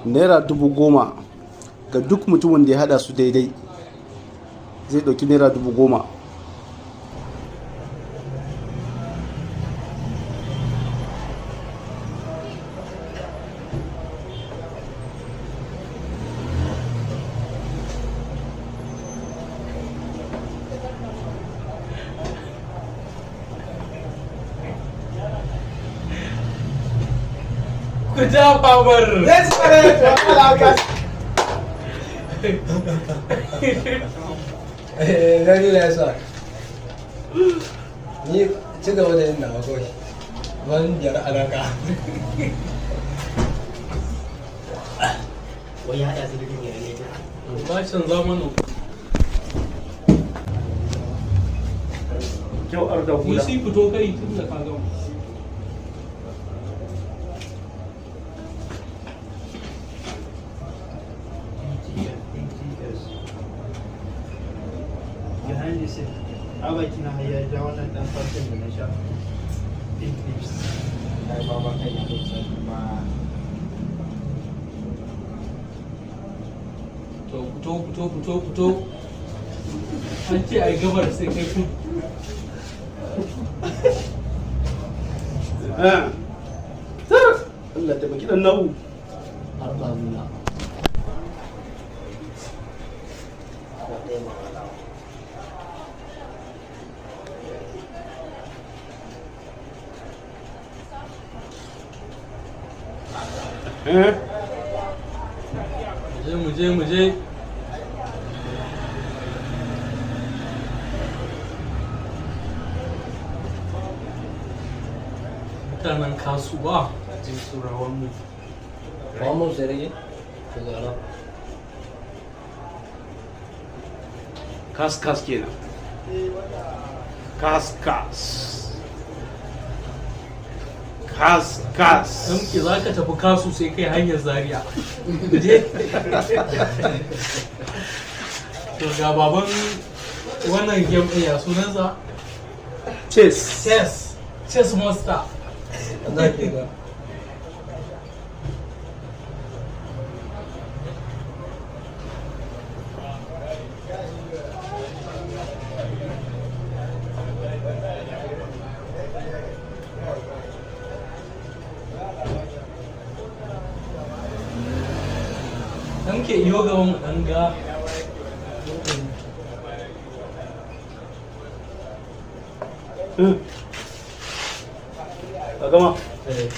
₦10,000 ga duk mutumin da ya hada su daidai, zai ɗauki ₦10,000. Ku ja babar. Yes, correct. Very nice one. Ni ci gaba da yin nawa kawai. Ban biyar alaka. Wai ya haɗa su duka ne ne ta. Bashin zamanin. Kyau ar da Ni sai fito kai tun da ka gama. BTS. Behind the scene. Abaki na har ya ja wannan dan farcen da na sha. Pink lips. Ai baba kai ya mutu ba. To, fito, fito, fito, fito. An ce ai gabar sai kai kudu. Allah taimaki dan na'u. Har ba nuna. Ko ɗaya ba wala. Eh. Mu je, mu je, mu je. Mutanen kasuwa jin turawan mu. One more sai rage? To ga nan. Kas kas kenan, kas kas kas kas. Ɗanki za ka tafi kasu sai kai hanyar Zaria. Je. To, ga baban wannan game ɗin, ya sunansa? Chess. Chess. Chess master. Za ki ga. Dan ke iyo gaban mu dan ga. Ka gama? Eh.